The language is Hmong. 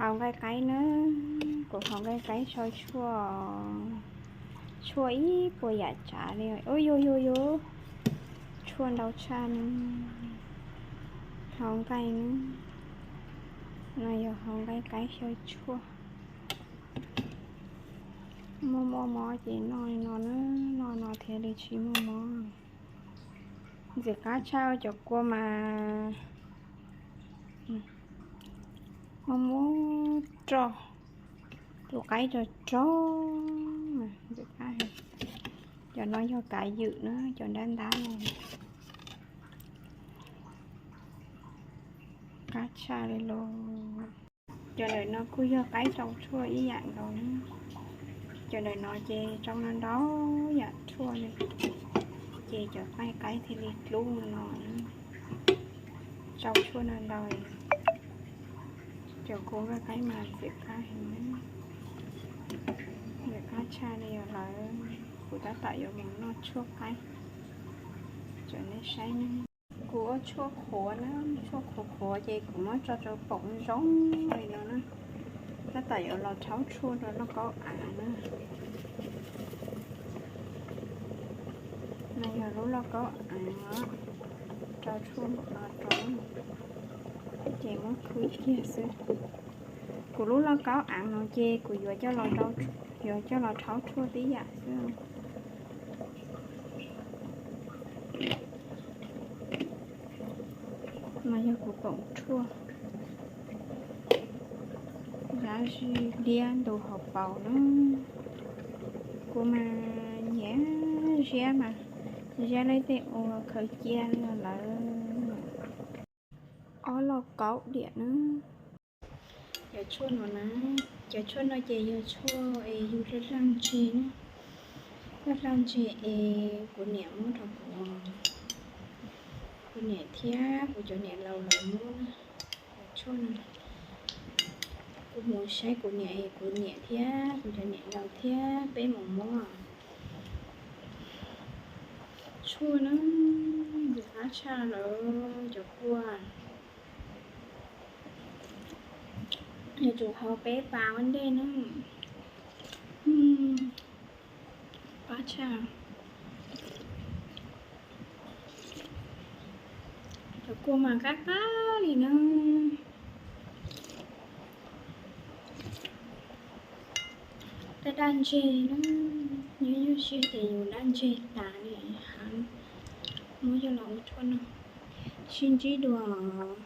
Hau nqaij qaib na, kuv hau nqaij qaib sau tshuaj, tshuaj ib puas yam tsav li. Ub, yug yug yug, tshuaj ntau tshaj na. Hau nqaij na, no yog hau nqaij qaib sau tshuaj. Muaj muaj mob ces noj li no na, noj no thiaj li tsis muaj mob. Ntxim qab tshaj cov kua mas, muaj muab roj, tus qaib rog rog, ntxim qab. Cov no yog kav ywm na, cov ntab ntab no. Qab tshaj li los. Cov ntawm no kuj yog qaib rau tshuaj ib yam nkaus na. Cov ntawm no ces rau no ntau yam tshuaj li, ces cov nqaij qaib thiaj li dlub no na. Rau tshuaj no ntau, cov kua nqaij qaib mas ntxim qab heev, ntxim qab tshaj li os lawm. Kuv tab tom yuav mus noj tshuaj qaib, tsom nej saib ne. Kuv ua tshuaj qhuav na, tshuaj qhuav qhuav ces kuv muab tso rau poom zoo li no na. Tab tom yuav los rhaub tshuaj rau lauj kaub av na. No yog lub lauj kaub av, rau tshuaj npaum no rau, ces muab khwb kiag xwb. Kuv lub lauj kaub av no ces kuv yuav coj los rau, yuav coj los rhaub tshuaj tib yam xwb. No yog kuv poom tshuaj, zab zig liab ntu hauv paus na. Kuv mas nyiam ziab mas, ziab leb tej ua khaws cia li lawm. Ob lauj kaub diam na. Cov tshuaj no na, cov tshuaj no ces yog tshuaj es yug daj daj ntseg na. Daj daj ntseg es kuv niam muab rau kuv, kuv niam thiab kuv cov niam laus lawv muab na. Cov tshuaj no kuv mus saib kuv niam es kuv niam thiab kuv cov niam laus thiab peb mus muab. Tshuaj na, ntxim qab tshaj lawm cov kua. Yuav tsum haus peb pas ua ntej na. Qab tshaj. Cov kua mas qab qab li na. Daj daj ntseg na, nyob nyuaj siab ces yus daj ntseg tas li heev. Muab coj los ua tshuaj noj, sib ntsib dua os.